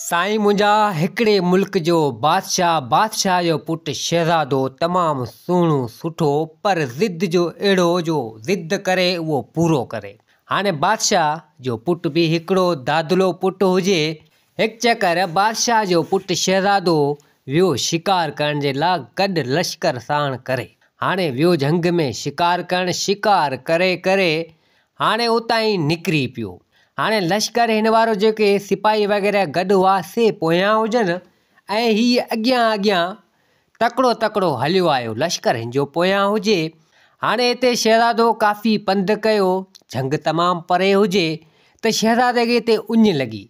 سائين منهنجا هڪڙي ملڪ جو بادشاهه بادشاهه جو پٽ شهزادو تمام سهڻو سٺو پر ضد جو اهڙو جو ضد ڪري اهو پورو ڪري. هاڻي بادشاهه جو پٽ به هڪڙو دادلو پٽ هجي. هڪ چڪر بادشاهه جو پٽ شهزادو ويو شڪار ڪرڻ جي لا گڏ لشڪر ساڻ ڪري. هاڻي ويو جهنگ ۾ شڪار ڪرڻ شڪار ڪري ڪري هاڻي اتان ئي نڪري پيو. هاڻي لشڪر هن وارو جيڪي سپاهي وغيره گڏ هئا سي پويان هجن ۽ هي اڳيان اڳيان تڪڙو تڪڙو هليو آيو لشڪر هن جو پويان هجي. هاڻي هتي شهزادو ڪافي پنڌ ڪيو، جهنگ تمام پري هجي ته شهزادي کي هتي اڃ لڳي.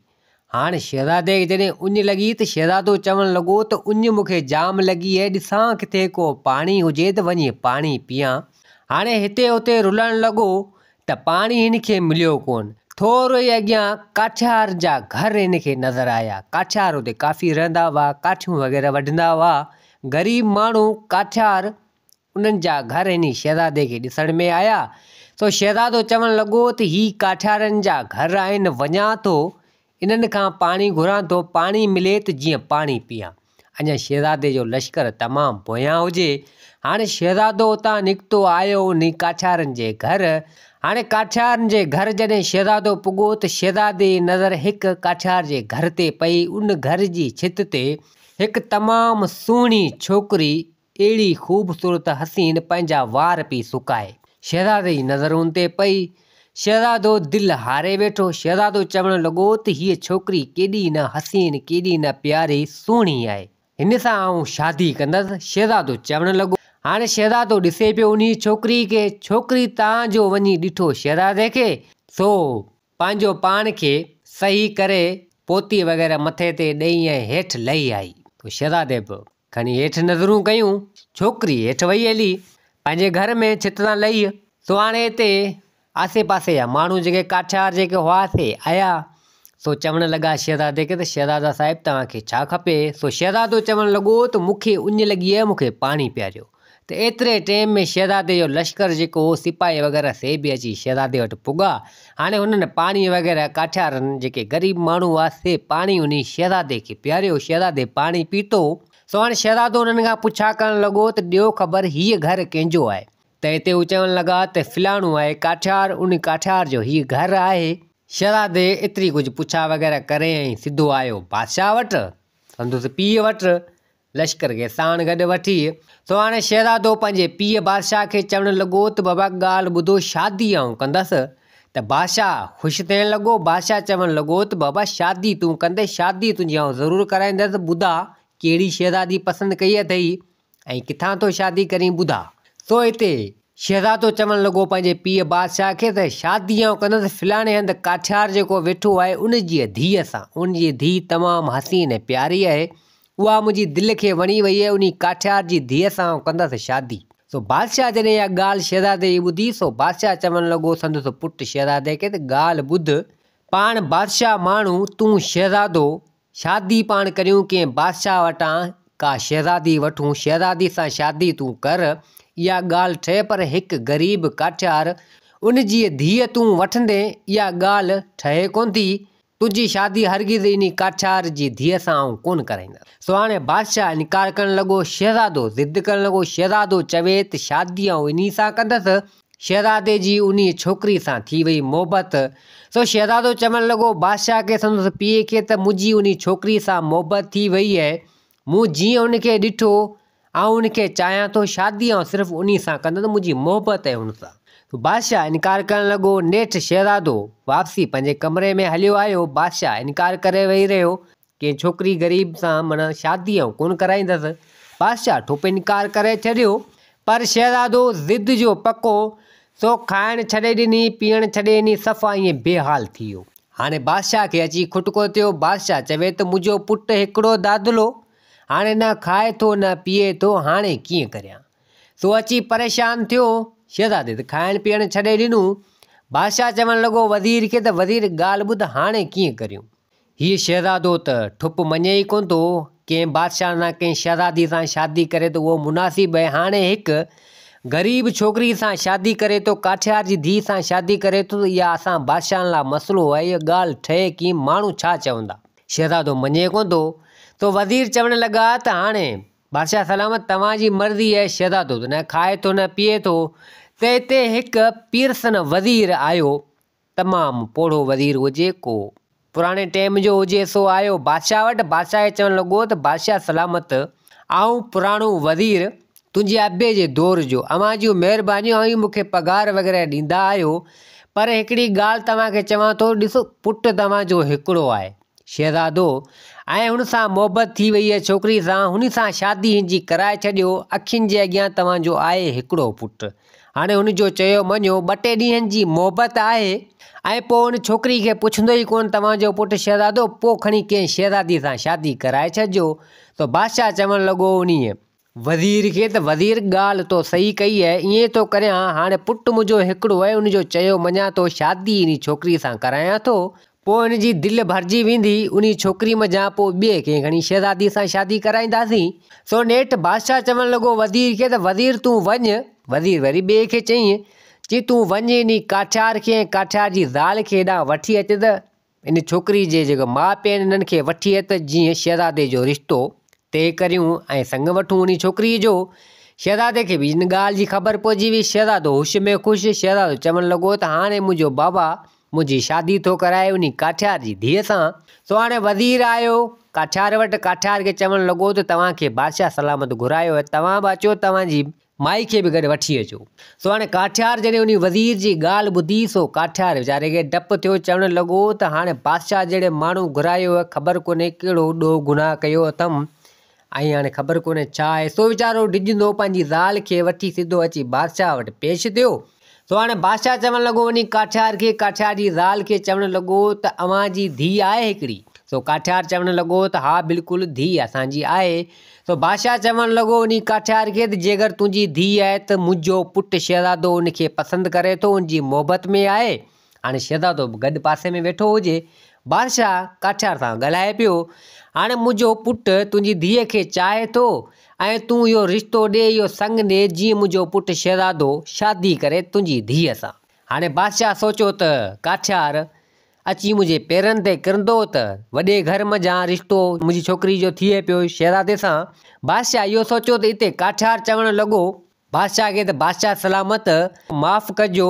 هاڻ شهزادي کي جڏهن اڃ لڳي ته شهزادو چوڻ لڳو ته اڃ مون کي جام لڳي آهي، ڏسان ڪٿي ڪو پاڻي هجي ته وڃي پاڻي پيان. هاڻي هتي هتي رلڻ لڳو ته پاڻي هن کي مليو ڪونه. ٿورو ئي اڳيان ڪاٺيار جا گهر هن کي نظر آيا. ڪاٺيار اتي ڪافي رهندا هئا، ڪاٺيون وغيره وڍندا هئا. غريب ماڻهو ڪاٺيار انهن جا گهر انهي شهزادي کي ڏسڻ ۾ آيا، سو شهزادو چوڻ لڳو ته هي ڪاٺيارن جا گهر آهن، وڃان ٿو انهن کان پاڻي گهران ٿو، پاڻي ملي ته جيئن پاڻي پيان. اڃا شهزادي جو لشڪر تمام پويان هجي. هاڻي شهزادو اتان نڪتو آيو انهي ڪاٺيارن جي گهر. هاڻي ڪاٺيارن جي گهر جڏهن شهزادو پڳو ته شهزادي جي نظر هڪ ڪاٺيار جي گهر تي پئي، ان گهر جي ڇت تي هڪ تمام سهڻي ڇوڪري اهڙي خوبصورت حسين پنهنجا وار پئي سڪائي. شهزادي جي نظر ان تي پئي. شهزادو دل هاري ويٺو. شهزادو چوڻ لڳو ته هيء ڇوڪري ڪيڏي نه حسين، ڪيڏي نه پياري، سهڻي آهي. هن سان آئون شادي ڪندس. شهزادو چوڻ لڳو. هاڻي شهزادو ڏسي پيو انهيء ڇوڪري کي. ڇوڪري تان جو وڃي ڏٺو شهزادي کي، سو پنهنجو پاڻ کي صحيح ڪري پوتي وغيره مٿي تي ڏئي ۽ هيٺ لهي آئي. تو شهزادي به کڻي هيٺ نظرون ڪيون. ڇوڪري هيٺ وئي هلي، پنهنجي گهر ۾ ڇت تان لهي. سو هاڻي هتي آسي پاسي جا ماڻهو جيڪي ڪاٺيار جيڪي هئا سي آيا. سو چوڻ لڳا شهزادي کي ته شهزادا صاحب توهان کي ڇا کپي؟ سو شهزادو چوڻ لڳو ته مون کي اڃ لڳي آهي مون کي پاڻي پياريو. ته ايتري ٽيم ۾ شهزادي جو لشڪر جيڪو هو سپاهي وغيره سي به اچي شهزادي وٽ پڳا. هاڻي هنن پاڻي وغيره ڪاٺيارن جيڪي غريب ماڻهو هئا سي پاڻي انهي شهزادي کي پياريو. شهزادي پاڻي پيتو. سو هاڻي شهزادو انهن کان پڇا ڪرڻ لڳو ته ڏيو خبر هيء گهر ڪنهن جو آهي؟ ته هتي هو چوڻ لڳا ته فلاڻو آهي ڪاٺيار انهي ڪاٺيار جو هيء گهر آهي. شهزادي ايتري ڪجهه پڇا وغيره ڪري ۽ سڌو آيو بادشاهه وٽ سندس پيء وٽ. لشڪر کي ساڻ گڏ وٺي، سو هاڻي شهزادو پنهنجي پيء بادشاهه کي چوڻ لڳو ته بابا ڳالهه ٻڌو شادي آئون ڪندس ته بادشاهه خوش ٿيڻ لڳو، بادشاهه چوڻ لڳو ته بابا شادي تون ڪندين شادي تنهنجي آئون ضرور ڪرائيندس ٻڌاء ڪهڙي شهزادي پسند ڪئي اٿئي ۽ ڪٿان ٿو شادي ڪرين ٻڌاء. سو هتي شهزادو چوڻ لڳو پنهنجي پيء بادشاهه کي ته شادي آئون ڪندس فلاڻي هنڌ ڪاٺيار جيڪو ويٺو آهي ان جي ڌيء سان، ان جي ڌيء تمام حسين ۽ پياري آهي، اها منهنجي دل کي وڻي وئي آهي، انهي ڪاٺيار جي ڌيء سان آئون ڪندس شادي. سو بادشاهه جڏهن اها ڳالهه شهزادي جي ٻڌي، سو بادشاهه چوڻ لڳو سندس پٽ شهزادي کي ته ڳالهه ٻڌ، پاڻ بادشاهه ماڻهو، تون شهزادو، شادي پاڻ ڪريون ڪنهن بادشاهه وٽان ڪا شهزادي وٺون، شهزادي سان شادي تون ڪر، اها ڳالهه ٺهي پر هڪ غريب ڪاٺيار ان جي ڌيء تون وٺندين، اها ڳالهه ٺهي ڪونه ٿي، تنهنجي شادي هرگز انهي ڪاٺيار جي ڌيء سان آئون ڪونه ڪرائيندس. سو هاڻي بادشاهه انڪار ڪرڻ لڳو، شهزادو ضد ڪرڻ لڳو، شهزادو چوي ته شادي آئون انهي سان ڪندس، شهزادي جي انهيء ڇوڪري سان ٿي وئي محبت. سو شهزادو چوڻ لڳو بادشاهه کي سندس پيء کي ته منهنجي انهي ڇوڪري سان محبت ٿي وئي آهي. مون جيئن ان کي ڏٺو، آئون ان کي چاهيان ٿو، شادي آئون صرف انهي سان ڪندس، منهنجي محبت آهي هن سان. سو بادشاهه انڪار ڪرڻ لڳو. نيٺ شهزادو واپسي پنهنجي ڪمري ۾ هليو آيو. بادشاهه انڪار ڪري ويهي رهيو. ڪنهن ڇوڪري غريب سان معنيٰ شادي آئون ڪونه ڪرائيندس. بادشاهه ٺپ انڪار ڪري ڇڏيو، پر شهزادو ضد جو پڪو، سو کائڻ ڇڏي ڏني، پيئڻ ڇڏي ڏني، صفا ائين بي حال ٿي ويو. هاڻي بادشاهه کي اچي کٽڪو ٿيو، بادشاهه چوي ته منهنجو پٽ هڪڙو دادلو، هاڻي نه کائي ٿو نه پيئي ٿو، هاڻي ڪيئن ڪريان؟ سو اچي پريشان ٿيو. شهزادي ته کائڻ پيئڻ ڇڏي ڏنو. بادشاهه چوڻ لڳو وزير کي ته وزير ڳالهه ٻڌ هاڻي ڪيئن ڪريون؟ هيء شهزادو ته ٺپ مڃي ئي ڪونه ٿو. ڪنهن بادشاهه سان ڪنهن شهزادي سان شادي ڪري ته اهو مناسب آهي. هاڻي هڪ غريب ڇوڪري سان شادي ڪري ٿو، ڪاٺيار جي ڌيء سان شادي ڪري ٿو ته اها اسان بادشاهن لاء مسئلو آهي. اها ڳالهه ٺهي ڪيئن؟ ماڻهو ڇا چوندا؟ شهزادو مڃي ڪونه ٿو. سو وزير چوڻ لڳا ته هاڻي بادشاهه سلامت توهان جي مرضي آهي، شهزادو ته نه کائي ٿو نه پيئي ٿو. ته اتي هڪ پيرسن وزير آيو، تمام پوڙهو وزير هجي، ڪو پراڻي ٽيم جو هجي، سو آيو بادشاهه وٽ. بادشاهه کي چوڻ لڳو ته بادشاهه سلامت، آئون پراڻو وزير تنهنجي ابي جي دور جو، اوهان جون مهربانيون، اوهين مون کي پگهار وغيره ڏيندا آهيو، پر هڪڙي ڳالهه توهان کي چوان ٿو، ڏسو پٽ توهان جو هڪڙو آهي، شهزادو، ۽ هن سان محبت ٿي وئي آهي ڇوڪري سان، هن سان شادي هن جي ڪرائي ڇڏيو، اکين جي اڳيان توهان جو آهي هڪڙو پٽ، هاڻي هن جو چيو مڃو، ٻه ٽي ڏينهن جي محبت آهي ۽ پوء ان ڇوڪري کي پڇندو ئي ڪونه توهان جو پٽ شهزادو، پوء کڻي ڪنهن شهزادي سان شادي ڪرائي ڇڏجو. ته بادشاهه چوڻ لڳو انهيء وزير کي ته وزير ڳالهه تو صحيح ڪئي آهي، ائين ٿو ڪريان، هاڻي پٽ منهنجو هڪڙو آهي، ان جو چيو مڃان ٿو، شادي انهي ڇوڪري سان ڪرايان ٿو، پوء هن جي دل ڀرجي ويندي انهي ڇوڪري منجهان، پوء ٻئي ڪنهن کڻي شهزادي سان شادي ڪرائينداسين. سو نيٺ بادشاهه چوڻ لڳو وزير کي ته وزير تون وڃ. وزير وري ٻئي کي چيائين، چي تون وڃ انهي ڪاٺيار کي ۽ ڪاٺيار جي زال کي هيڏانهن وٺي اچ ته ان ڇوڪري جي جيڪو ماء پيء آهن انهن کي وٺي اچ ته جيئن شهزادي جو رشتو طئي ڪريون ۽ سڱ وٺون انهي ڇوڪريء جو. شهزادي کي به ان ڳالهه جي خبر پئجي وئي. شهزادو هوش ۾ خوش. شهزادو چوڻ لڳو ته هاڻي منهنجو بابا منهنجي شادي ٿو ڪرائي انهي ڪاٺيار جي ڌيء سان. سو هاڻي وزير آيو ڪاٺيار وٽ. ڪاٺيار کي چوڻ لڳو ته توهان کي بادشاهه سلامت گهرايو آهي، توهان به اچو توهان جي مائي کي به گڏ وٺي اچو. سو هاڻي ڪاٺيار جڏهن انهي وزير جي ڳالهه ٻڌي سو ڪاٺيار ويچاري کي ڊپ ٿيو، چوڻ لڳو ته هاڻي بادشاهه جهڙي ماڻهو گهرايو آهي، خبر ڪونهي ڪهڙو ڏوهه گناهه ڪيو اٿم ۽ هاڻي خبر ڪونهي ڇا آهي. سو ويچارو ڊڄندو پنهنجي زال کي وٺي سڌو اچي بادشاهه وٽ پيش ٿيو. سو هاڻي بادشاهه چوڻ لڳو وڃي ڪاٺيار کي، ڪاٺيار جي زال کي چوڻ لڳو ته اوهان جي ڌيء آهي هڪڙي؟ سو ڪاٺيار چوڻ لڳو ته ها بلڪل ڌيء اسان جي آهي. سو بادشاهه چوڻ لڳو وڃي ڪاٺيار کي ته جيڪر تنهنجي ڌيء آهي ته منهنجو پٽ شهزادو ان کي پسند ڪري ٿو، ان جي محبت ۾ آهي. هاڻي شهزادو به گڏ پاسي ۾ ويٺو هجي. بادشاهه ڪاٺيار سان ڳالهائي پيو. هاڻي منهنجو پٽ تنهنجي ڌيء کي چاهي ٿو ۽ تون اهو رشتو ڏي، اهو سڱ ڏي، جيئن منهنجو پٽ شهزادو شادي ڪري تنهنجي ڌيء سان. هاڻي بادشاهه سوچيو ته ڪاٺيار اچي منهنجي پيرن تي ڪرندو ته وڏي گهر منجهان رشتو منهنجي ڇوڪري جو ٿئي پيو شهزادي سان. بادشاهه اهو سوچيو ته اتي ڪاٺيار چوڻ لڳو بادشاهه کي ته بادشاهه سلامت، معاف ڪجو،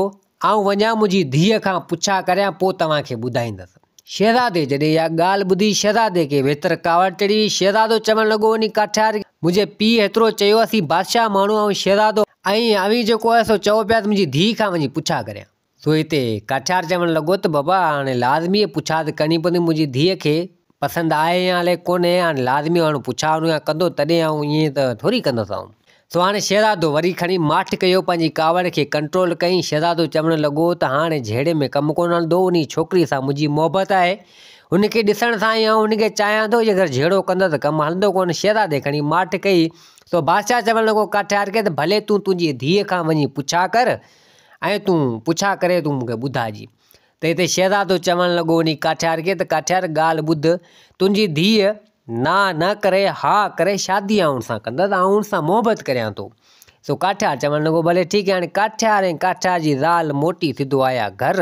آئون وڃان منهنجي ڌيء کان پڇا ڪريان پوء توهان کي ٻڌائيندس. شهزادي جڏهن اها ڳالهه ٻڌي شهزادي کي ويتر ڪاوڙ چڙهي وئي. شهزادو چوڻ لڳو وڃي ڪاٺيار منهنجي پيء هيترو چيو اسين بادشاهه ماڻهو آهيون شهزادو ۽ اوهين جيڪو آهي سو چئو پيا ته منهنجي ڌيء کان وڃي پڇا ڪريان. سو هتي ڪاٺيار چوڻ لڳو ته بابا هاڻي لازمي پڇا ته ڪرڻي پوندي منهنجي ڌيء کي پسند آهي يا الائي ڪونهي هاڻي لازمي هاڻي پڇا هن کان ڪندو تڏهن آئون ائين ته ٿوري ڪندس آئون. سو هاڻي شهزادو وري کڻي ماٺ ڪيو پنهنجي ڪاوڙ کي ڪنٽرول ڪيائين شهزادو چوڻ لڳو ته هاڻي جهيڙي ۾ ڪم ڪونه هلندو انهي ڇوڪري سان منهنجي محبت آهي هن کي ڏسڻ سان ئي آئون هن کي چاهيان ٿو جيڪر جهيڙو ڪندس ته ڪم هلندو ڪونه شهزادي کڻي ماٺ ڪئي سو بادشاهه چوڻ لڳو ڪاٺيار کي ته ڀلي تون تنهنجي ڌيء کان وڃي پڇا ڪر ۽ تون پڇا ڪري تون مون کي ٻڌاء جي. ته هتي شهزادو چوڻ لڳو وڃي ڪاٺيار کي ته ڪاٺيار ڳالهه ٻڌ، تنهنجي ڌيء نا نه ڪري ها ڪري شادي آئون سان ڪندس، آئون ان سان محبت ڪريان ٿو. سو ڪاٺيار چوڻ لڳو ڀلي ٺيڪ آهي. هاڻي ڪاٺيار ۽ ڪاٺيار جي زال موٽي سڌو آيا گهر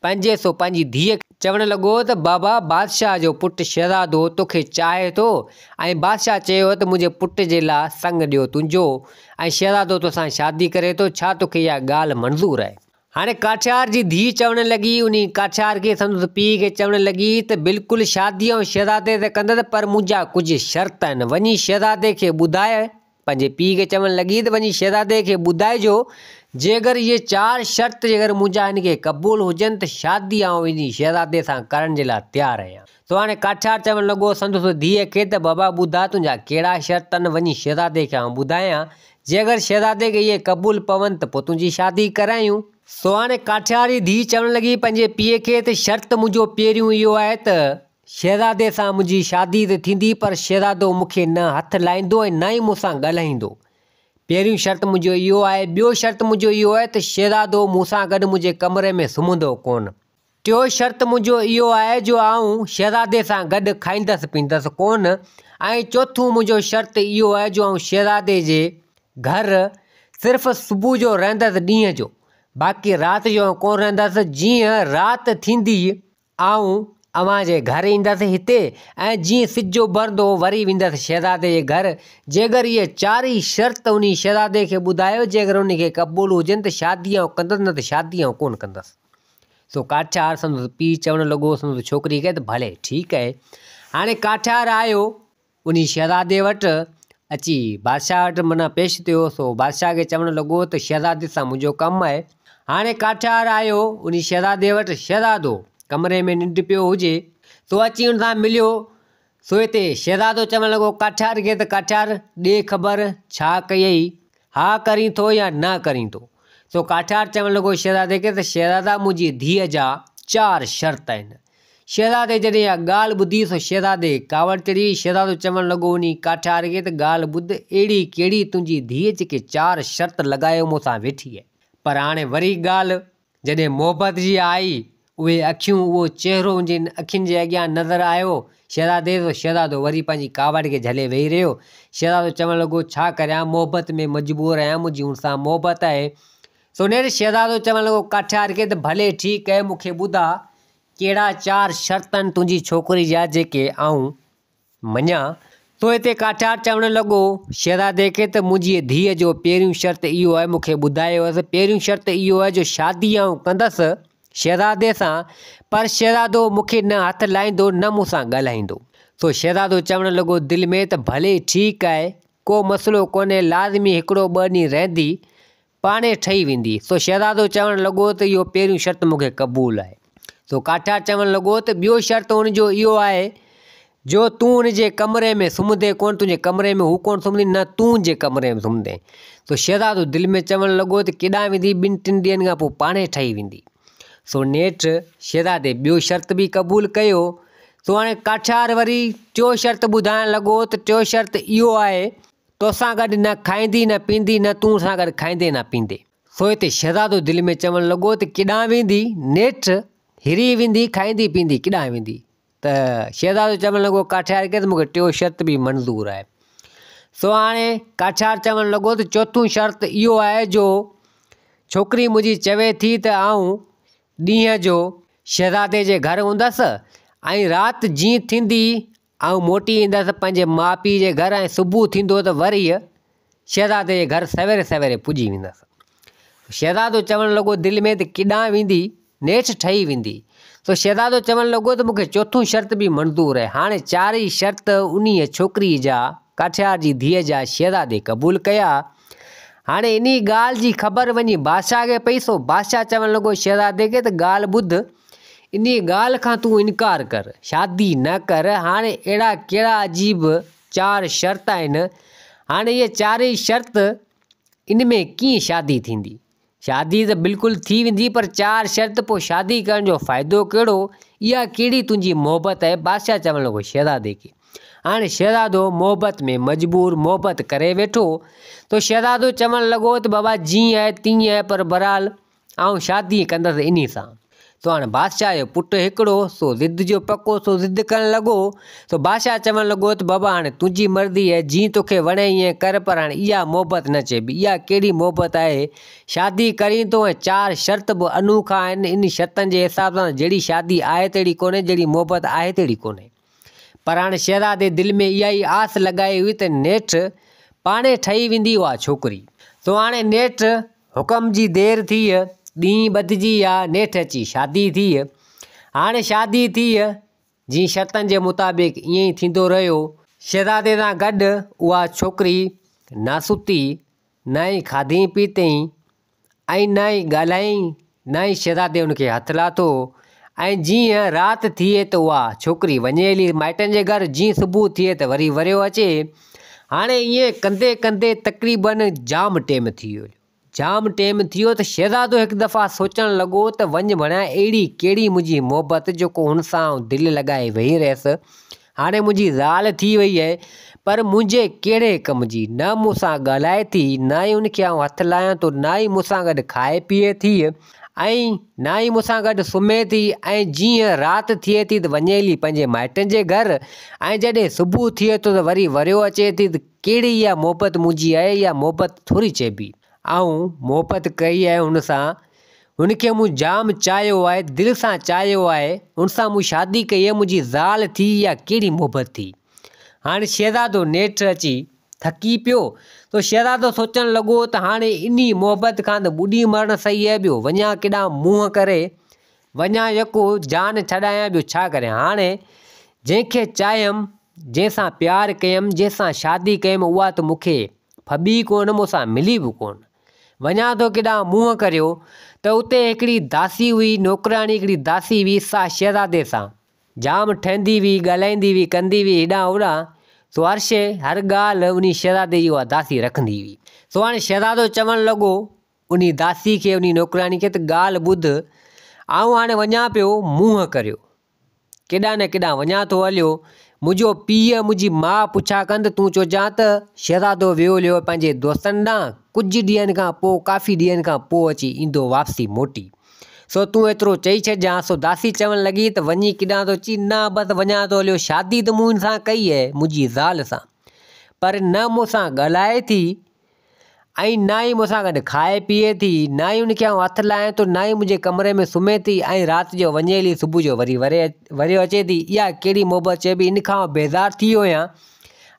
پنهنجي سو پنهنجي ڌيء کي چوڻ لڳو ته بابا بادشاهه جو پٽ شهزادو توکي چاهي ٿو ۽ بادشاهه چيو ته منهنجي پٽ جي لاء سڱ ڏيو تنهنجو ۽ شهزادو توسان شادي ڪري ٿو، ڇا توکي اها ڳالهه منظور آهي؟ هاڻي ڪاٺيار جي ڌيء چوڻ لڳي، انهي ڪاٺيار کي سندس پيء کي چوڻ لڳي ته بلڪل شادي آئون شهزادي سان ڪندس پر منهنجا ڪجهه شرط آهن، وڃي شهزادي کي ٻڌاء، پنهنجي پيء کي چوڻ لڳي ته وڃي شهزادي کي ٻڌائجو، جيڪر اهي چار شرط جيڪر منهنجا هن کي قبول هجن ته شادي آئون انهي شهزادي سان ڪرڻ جي لاء تيار آهيان. سو هاڻي ڪاٺيار چوڻ لڳو سندس ڌيء کي ته بابا ٻڌاء تنهنجا ڪهڙا شرط آهن، وڃي شهزادي کي آئون ٻڌايان، جيڪر شهزادي کي اهي قبول پون ته پوء تنهنجي شادي ڪرايون. سو هاڻي ڪاٺيار جي ڌيء چوڻ لڳي پنهنجي پيء کي ته شرط منهنجو پهريون اهو آهي ته شهزادي سان منهنجي شادي ته ٿيندي پر شهزادو مون کي نه هٿ لائيندو ۽ نه ئي مون سان ڳالهائيندو. پهريون شرط منهنجو اهو آهي. ٻيو شرط منهنجو اهو آهي ته شهزادو مون سان گڏ منهنجي ڪمري ۾ سمهندو ڪونه. ٽيون شرط منهنجو اهو آهي جو آئون شهزادي سان گڏ کائيندس پيئندس ڪونه ۽ چوٿون منهنجو شرط اهو آهي جو آئون شهزادي جي گهر صرف صبح جو رهندس ڏينهن جو باقي رات جو آئون ڪونه رهندس جيئن رات ٿيندي آئون اوهان جي گهر ايندس هتي ۽ جيئن سج اڀرندو وري ويندس شهزادي جي گهر. جيڪر اهي چارئي شرط انهي شهزادي کي ٻڌايو جيڪر انهي کي قبول هجن ته شادي آئون ڪندس نه ته شادي آئون ڪونه ڪندس. سو ڪاٺيار سندس پيء چوڻ لڳو سندس ڇوڪري کي ته ڀلي ٺيڪ اهي. هاڻي ڪاٺيار آيو انهي شهزادي وٽ اچي بادشاهه وٽ معنيٰ پيش ٿيو، سو بادشاهه کي چوڻ لڳو ته شهزادي سان منهنجو ڪم آهي. هاڻي ڪاٺيار آيو انهي شهزادي وٽ، شهزادو ڪمري ۾ ننڊ پيو هجي، سو اچي ان سان مليو، سو هتي شهزادو چوڻ لڳو ڪاٺيار کي ته ڪاٺيار ڏي خبر ڇا ڪيئي، ها ڪرين ٿو يا نه ڪرين ٿو؟ سو ڪاٺيار چوڻ لڳو شهزادي کي ته شهزادا منهنجي ڌيء جا چار شرط آهن. شهزادي جڏهن اها ڳالهه ٻڌي سو شهزادي کي ڪاوڙ چڙهي وئي. شهزادو چوڻ لڳو انهي ڪاٺيار کي ته ڳالهه ٻڌ اهڙي ڪهڙي تنهنجي ڌيء جيڪي چار شرط لڳايو مون سان ويٺي آهي. پر هاڻي وري ڳالهه جڏهن محبت جي آئي، اهي اکيون، اهو چهرو ان جي اکين جي اڳيان نظر آيو شهزادي سو شهزادو وري پنهنجي ڪاوڙ کي جهلي ويهي رهيو. شهزادو چوڻ لڳو، ڇا ڪريان، محبت ۾ مجبور آهيان، منهنجي ان سان محبت آهي. سو نيٺ شهزادو چوڻ لڳو ڪاٺيار کي ته ڀلي ٺيڪ آهي، مون کي ٻڌاء ڪهڙا چار شرط آهن تنهنجي ڇوڪري جا جيڪي آئون مڃان. سو هتي ڪاٺيار چوڻ لڳو شهزادي کي ته منهنجيء ڌيء جو پهريون شرط اهو آهي، مون کي ٻڌايو هئس، پهريون شرط اهو آهي جو شادي آئون ڪندس شهزادي سان، پر شهزادو مون کي نه هٿ لائيندو نه مون سان ڳالهائيندو. سو شهزادو چوڻ لڳو دل ۾ ته ڀلي ٺيڪ آهي، ڪو مسئلو ڪونهي، لازمي هڪڙو ٻه ڏينهن رهندي، پاڻهي ٺهي ويندي. سو شهزادو چوڻ لڳو ته اهو پهريون شرط مون کي قبول آهي. سو ڪاٺيار چوڻ لڳو ته ٻيو شرط ان جو اهو آهي جو تون ان جي ڪمري ۾ سمهندين ڪونه، تنهنجي ڪمري ۾ هو ڪونه سمهندي نه تون ان جي ڪمري ۾ سمهندين. سو شهزادو دل ۾ چوڻ لڳو ته ڪيڏانهن ويندي، ٻن ٽن ڏينهن کان پوء پاڻهي ٺهي ويندي. سو نيٺ شهزادي ٻيو شرط به قبول ڪيو. سو هاڻي ڪاٺيار وري ٽيون شرط ٻڌائڻ لڳو ته ٽيون شرط اهو آهي توسان گڏ نه کائيندي نه پيندي نه تون سان گڏ کائيندين نه پيندي. سو هتي شهزادو دل ۾ چوڻ لڳو ته ڪيڏانهن ويندي؟ نيٺ هري ويندي، کائيندي پيندي ڪيڏانهن ويندي؟ ته شهزادو چوڻ لڳو ڪاٺيار کي ته مون کي ٽيون شرط به منظور آهي. سو هاڻي ڪاٺيار چوڻ لڳو ته چوٿون شرط اهو آهي جو ڇوڪري منهنجي چوي ٿي ته آئون ڏينهن جو شهزادي جي گهر هوندس ۽ رات جيئن ٿيندي آئون موٽي ايندس پنهنجي ماء پيء جي گهر ۽ صبح ٿيندو ته وري شهزادي جي گهر سوير سويري پڄي ويندس. شهزادو چوڻ لڳو دل ۾ ته ڪيڏانهن ويندي، نيٺ ٺهي ويندي. سو شهزادو چوڻ لڳو ته مون کي چوٿون شرط به منظور آهي. هاڻي چارئي شرط انهيء ڇوڪريء جا، ڪاٺيار جي ڌيء جا، شهزادي قبول ڪيا. هاڻي انهيء ڳالهه جي خبر وڃي بادشاهه کي پئي، سو بادشاهه چوڻ لڳو شهزادي کي ته ڳالهه ٻڌ، انهيء ڳالهه کان تون انڪار ڪر، شادي نه ڪر، هاڻي اهڙا ڪهڙا عجيب چار شرط آهن، هاڻي اهي چارئي شرط ان ۾ ڪيئن شادي ٿيندي؟ شادي ته بلڪل ٿي ويندي پر چار شرط پوء شادي ڪرڻ جو فائدو ڪهڙو، اها ڪهڙي تنهنجي محبت آهي، بادشاهه چوڻ لڳو شهزادي کي. هاڻي شهزادو محبت ۾ مجبور محبت ڪري ويٺو، ته شهزادو چوڻ لڳو ته بابا جيئن آهي تيئن آهي پر بهرحال آئون شادي ڪندس انهي سان. سو هاڻي بادشاهه جو پٽ هڪڙو، سو ضد جو پڪو، سو ضد ڪرڻ لڳو. سو بادشاهه چوڻ لڳو ته بابا هاڻي تنهنجي مرضي آهي، جيئن توکي وڻي ائين ڪر، پر هاڻي اها محبت نه چئبي. اها ڪهڙي محبت آهي؟ شادي ڪرين ٿو ۽ چار شرط به انوکا آهن، انهي شرطن جي حساب سان جهڙي شادي آهي تهڙي ڪونهي، جهڙي محبت آهي تهڙي ڪونهي. پر هاڻي شهزادي دل ۾ اها ئي آس لڳائي هئي ته نيٺ پاڻهي ٺهي ويندي اها ڇوڪري. سو هاڻي نيٺ حڪم جي دير ٿي، ڏينهن ٻڌجي ويا، نيٺ اچي شادي ٿي. هاڻي شادي ٿي، جيئن شرطن جي مطابق ائين ئي ٿيندو رهيو. شهزادي سان گڏ اها ڇوڪري نه ستي، نه ئي کاڌئين پيتئين ۽ نه ئي ڳالهايائين، نه ئي شهزادي ان کي هٿ لاٿو ۽ جيئن رات ٿئي ته اها ڇوڪري وڃي هلي مائٽن جي گهر، جيئن صبح ٿئي ته وري وريو اچي. هاڻي ائين ڪندي ڪندي تقريباً جام ٽيم ٿي ويو. جام ٽيم ٿي ويو ته شهزادو هڪ دفعا سوچڻ لڳو ته وڃ ڀڻيان اهڙي ڪهڙي منهنجي محبت جيڪو هن سان آئون دل لڳائي ويهي رهيس. هاڻي منهنجي زال ٿي وئي آهي پر منهنجي ڪهڙي ڪم جي، نه مون سان ڳالهائي ٿي، نه ئي ان کي آئون هٿ لايان ٿو، نه ئي مون سان گڏ کائي پيئي ٿي ۽ نه ئي مون سان گڏ سمهي ٿي ۽ جيئن رات ٿئي ٿي ته وڃي هلي پنهنجي مائٽن جي گهر ۽ جڏهن صبح ٿئي ٿو ته وري وريو اچي ٿي ته ڪهڙي اها محبت منهنجي آهي، اها محبت ٿوري چئبي. آئون محبت ڪئي آهي هن سان، هن کي مون جام چاهيو آهي، دل سان چاهيو آهي، هن سان مون شادي ڪئي آهي، منهنجي زال ٿي اها ڪهڙي محبت ٿي. هاڻي شهزادو نيٺ اچي ٿڪي پيو ته شهزادو سوچڻ لڳو ته هاڻي انهي محبت کان ته ٻڏي مرڻ صحيح آهي، ٻيو وڃان ڪيڏانهن منهن ڪري، وڃان يڪو جان ڇڏايان ٻيو ڇا ڪريان. هاڻي جنهن کي چاهيم، جنهن سان پيار ڪيم، جنهن سان شادي ڪيم اها ته مون کي ڦٻي ڪونه، مون سان ملي به ڪونه. وڃان ٿو ڪيڏانهن منهن ڪريو ته اتي هڪڙي داسي هئي، نوڪرياڻي هڪڙي داسي هئي، سا شهزادي سان جام ٺهندي هئي، ڳالهائيندي هئي، ڪندي هئي هيڏانهن هوڏانهن، سو هر شيء، هر ڳالهه انهي شهزادي جي اها داسي رکندي هئي. سو هاڻي شهزادو چوڻ لڳو انهي داسي کي، انهي نوڪرياڻي کي ته ڳالهه ٻڌ، آئون هاڻي وڃان پيو منهن ڪريو. ڪيڏانهن نه ڪيڏانهن وڃان ٿو هليو، منهنجو پيء ۽ منهنجي ماء پڇا ڪن ته تون چئجان ته شهزادو ويو هليو پنهنجي دوستن ڏانهن، ڪجهه ڏينهن کان پوء ڪافي ڏينهن کان پوء اچي ايندو واپسي موٽي. سو تون ايترو چئي ڇڏجان. سو داسي چوڻ لڳي ته وڃي ڪيڏانهن ٿو چي، نه بس وڃان ٿو هليو، شادي ته مون هن سان ڪئي آهي، منهنجي زال سان، پر نه مون سان ڳالهائي ٿي ۽ نه ئي مون سان گڏ کائي پيئي ٿي، نه ئي ان کي آئون هٿ لاهيان ٿو، نه ئي منهنجي ڪمري ۾ سمهي ٿي ۽ رات جو وڃي هلي صبح جو وري وريو اچي ٿي. اها ڪهڙي محبت چئبي، ان کان آئون بيزار ٿي ويو آهيان.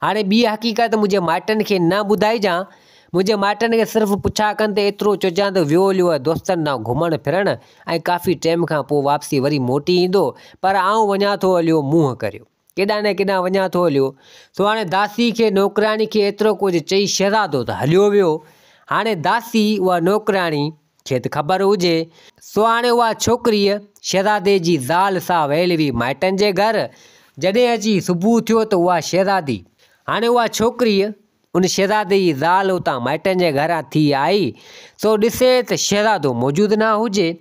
هاڻي ٻي حقيقت منهنجي مائٽن کي نه ٻڌائجان، منهنجي مائٽن کي صرف پڇا ڪن ته ايترو چئجان ته ويو هليو آهي دوستن ڏانهن گهمڻ ڦرڻ ۽ ڪافي ٽيم کان پوء واپسي وري موٽي ايندو، پر آئون وڃان ٿو هليو منهن ڪريو. ڪيڏانهن نه ڪيڏانهن وڃان ٿو هليو. سو هاڻي داسي کي نوڪرياڻي کي ايترو ڪجهه چئي شهزادو ته هليو ويو. هاڻي داسي اها نوڪرياڻي کي ته خبر هجي. سو هاڻي اها ڇوڪريء شهزادي جي زال سا ويل هئي مائٽن جي گهر. جڏهن اچي صبح ٿيو ته اها شهزادي. هاڻي اها ڇوڪريء ان شهزادي جي زال اتان مائٽن جي گهران ٿي آئي، سو ڏسي ته شهزادو موجود نه هجي.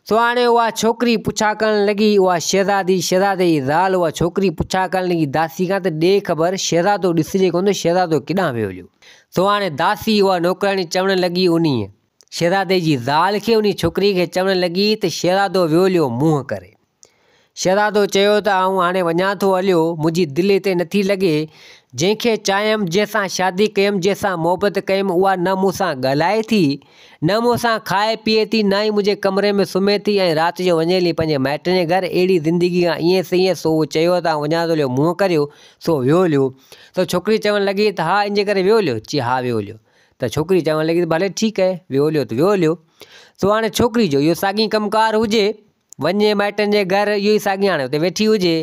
سو هاڻي اها ڇوڪري پڇا ڪرڻ لڳي، اها شهزادي، شهزادي جي زال اها ڇوڪري پڇا ڪرڻ لڳي داسي کان ته ڏي خبر، شهزادو ڏسجي ڪونه ٿو، شهزادو ڪيڏانهن ويو هليو؟ سو هاڻي داسي اها نوڪرياڻي چوڻ لڳي انهيء شهزادي جي زال کي، انهيء ڇوڪري کي چوڻ لڳي ته شهزادو ويو هليو منهن ڪري. شهزادو چيو ته آئون هاڻي وڃان ٿو هليو، منهنجي دل هتي نٿي لڳي، جنهن کي چاهيم، جنهن سان شادي ڪيم، جنهن سان محبت ڪيم، اها نه مون سان ڳالهائي ٿي، نه مون سان کائي پيئي ٿي، نه ئي منهنجي ڪمري ۾ سمهي ٿي ۽ رات جو وڃي هلي پنهنجي مائٽن جي گهر، اهڙي زندگي کان ائين سئين، سو اهو چيو ته آئون وڃان ٿو هليو منهن ڪريو، سو ويو هليو. ته ڇوڪري چوڻ لڳي ته ها ان جي ڪري ويو هليو؟ چي ها ويو هليو. ته ڇوڪري چوڻ لڳي ته ڀلي ٺيڪ آهي، ويو هليو ته ويو هليو. سو هاڻي ڇوڪري جو اهو ساڳي ڪم ڪار هجي. وڃي مائٽن جي گهر اهو ئي ساڳي هاڻي اتي ويٺي هجي.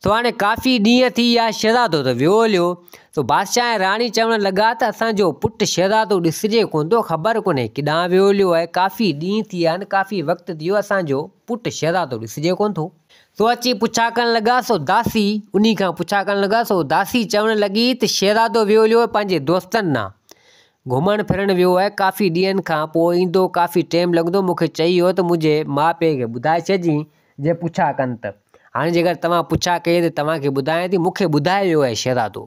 سو هاڻي ڪافي ڏينهن ٿي ويا شهزادو ته ويو هليو. سو بادشاهه ۽ راڻي چوڻ لڳا ته اسان جو پٽ شهزادو ڏسجي ڪونه ٿو خبر ڪونهي ڪيڏانهن ويو هليو آهي ڪافي ڏينهن ٿي ويا آهن ڪافي وقت ٿي ويو اسان جو پٽ شهزادو ڏسجي ڪونه ٿو. سو اچي پڇا ڪرڻ لڳا سو داسي انهي کان پڇا ڪرڻ لڳا سو داسي چوڻ لڳي ته شهزادو ويو هليو آهي پنهنجي دوستن ڏانهن گهمڻ ڦرڻ ويو آهي ڪافي ڏينهن کان پوء ايندو ڪافي ٽيم لڳندو مون کي چئي ويو ته منهنجي ماء پيء کي ٻڌائي ڇڏجين جي پڇا ڪن ته هاڻي جيڪر توهان پڇا ڪئي ته توهان کي ٻڌايان ٿي مون کي ٻڌائي ويو آهي شهزادو